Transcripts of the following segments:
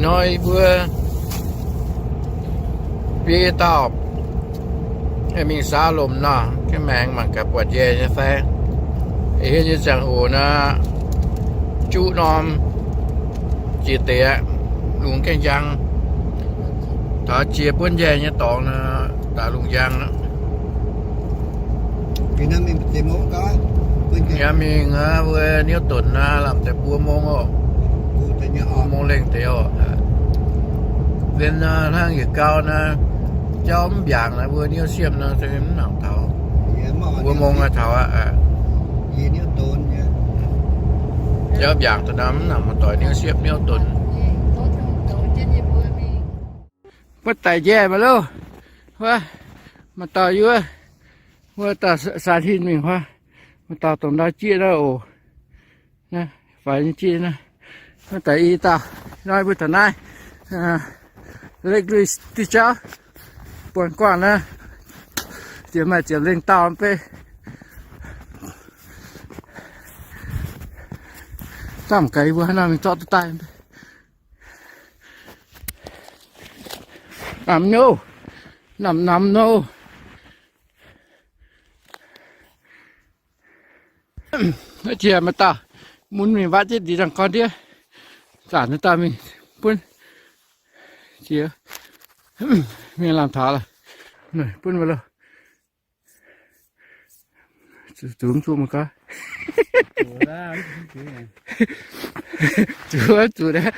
Hnoi mbuo biei dauh mingh saax lomc nor, jienv maengx mangc gaax buatc njaih nyei fai. Ih hiuv nyei ziangh hoc nor, juqv norm jiex deix aqv, lungh gaengh njang. Taux jiex buonv njaih nyei dorngx nor, daaih lungh njang aqv. Yaac mingh wuov niouv donx naaiv lamh deix buo mong oc. Buo mong lengh deix oc. Ven nor hnangv yietc gau naaiv, jauv mv mbiaangc naaiv mbuo niouv siepv nor se mv nangc taux. Buo mong naaiv taux aqv. Jauv mbiaangc daaih nor mv nangc maaih doic niouv siepv niouv donx. Mbuo daic njaih maiv louh. Wuov, maaih dauh yie wuov, wuov dauh saan hin mingh wuov, maaih dauh dongh ndau jieqv naaiv oc. Naaiv faix nyei jieqv naaiv. Mv daaih i dauh, hnoi mbuo taux naaiv, Lake Louise diuh jauv, buonc guangh naaiv, ziouc maaih ziepc lengh dauh mv bei. Dangh gaax yie mbuo haaix nor mingh zorqv duqv daaih mv bei. Namx nouh, namx namx nouh. Jiex maaih dauh mun mingh mbatv jienv ndiev ndangh gorn ndiev, zanc naaiv dauh mingh buonv jiex, mingh lamh taux lorqc, buonv maiv louh. Zuqc mv zuqc mangc gaax. Zuqc, zuqc daaih.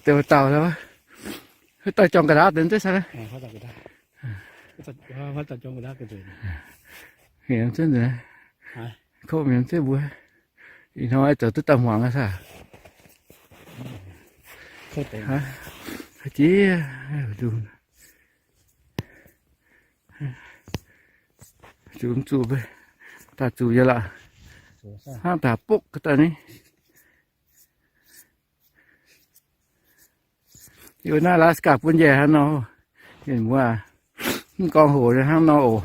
Deix dauh, dauh jorngx ga'ndaauv deix zeiv caux, hmien zunv nzunc, kouv hmien zunv mbuo. Ih hnoi zoux duqv daaih hmuangx aqv saah. Jiex, zuqc mv zuqc, daaih zuqc yie lorqc. Hnangv daaih bukv ga'daaih ni. Yie naaiv Alaska buonv njaih hnangv nor, mienh muoz, mv gorngv hoc hnangv nor oc.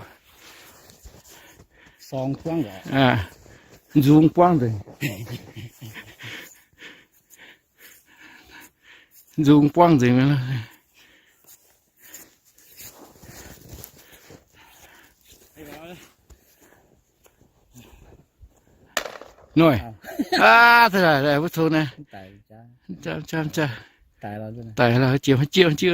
Nzung buangv nzengc. Nzung buangv nzengc. Noic. Aav, wuov tong naaiv. Daic lorqc, jiex jiex jiex.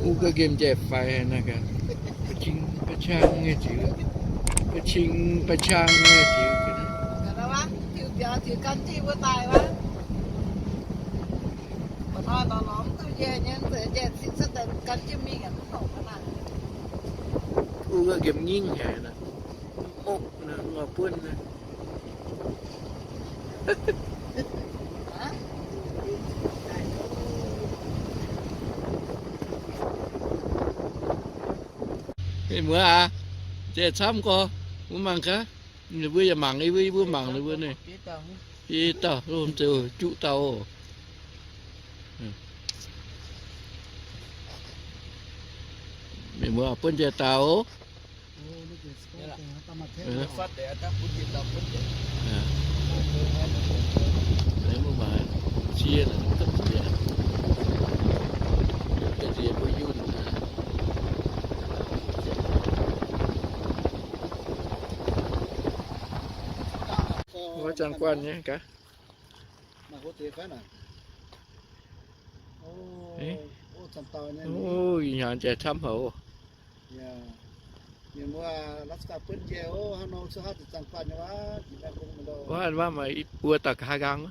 Wuov ga'nyiec njaih faix naaiv gaax, ba'cing ba'cang nyei ziux, ba'cing ba'cang nyei ziux. Wuov ga'nyiec nyingh haic naaiv, mv mokv naaiv, ngorc buonv naaiv. Mienh muoz aac, nzengc camv gorx, mbuo mangc gaax. Ninh mbuo yaac mangc, yie mbuo, yie mbuo mangc ninh mbuo naaiv. Yie dauh lomh nzou juqv dauh oc. Mienh muoz buonv njaih dauh oc. Wuov Zaangh Guanh nyei gaax. Ih hnyangx njaih camv haic oc. Wuov, wuov maaih buo dauh nqa'haav nqaang.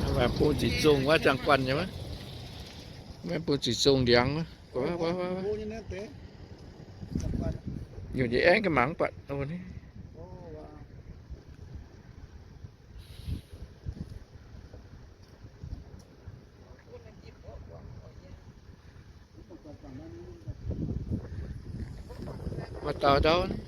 Mv baac bung ziqc zong wuov Zaangh Guanh nyei wuov. Mv baac bung ziqc zong ndiangx wuov. Nyungc nyei aengv ga'mangc mv buatc. Maaih dauh ndau.